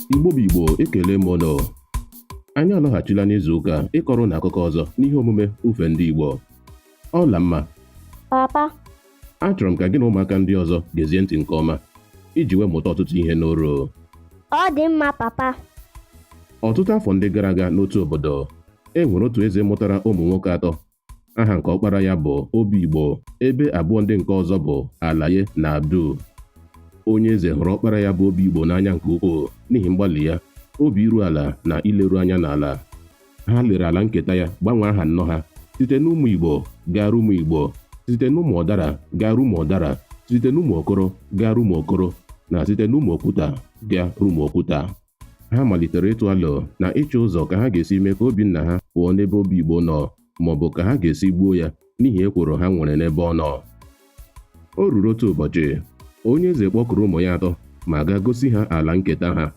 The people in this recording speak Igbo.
Igbo bụ Igbo, ekele m ụnụ. Anyị alọghachila n'izu ụka ịkọrọ ụnụ akụkọ ọzọ n'ihe omume Ufe Ndị Igbo. Ọlamma. Papa. Achọrọ m ka gị na ụmụaka ndị ọzọ gezie ntị nke ọma iji wee mụta ọtụtụ ihe n'oru. Ọ dị mma, papa. Ọtụtụ afọ ndị gara aga n'otu obodo, e nwere otu eze mụtara ụmụ nwoke atọ. Aha nke ọkpara ya bụ Obigbo, ebe abụọ ndị nke ọzọ bụ Alaye na Abdul. Onye eze hụrụ ọkpara ya bụ Obigbo n'anya nke ukwuu n'ihi mgbalị ya, obi iru ala na ileru anya n'ala. Ha lere ala nketa ya gbanwee aha nnọ ha site n'ụmụ Igbo gaa Rumuigbo, site n'ụmụ Ọdara gaa Rumuọdara, site n'ụmụ Okoro gaa Rumuokoro na site n'ụmụ Okwuta gaa Rumuokwuta. Ha malitere ịtụ alo na ịchọ ụzọ ka ha ga-esi mee ka obi nna ha pụọ n'ebe Obigbo nọ maọbụ ka ha ga-esi gbuo ya n'ihi ekworo ha nwere n'ebe ọ nọ. O ruru otu ụbọchị, onye eze kpọkuru ụmụ ya atọ ma gaa gosi ha ala nketa ha.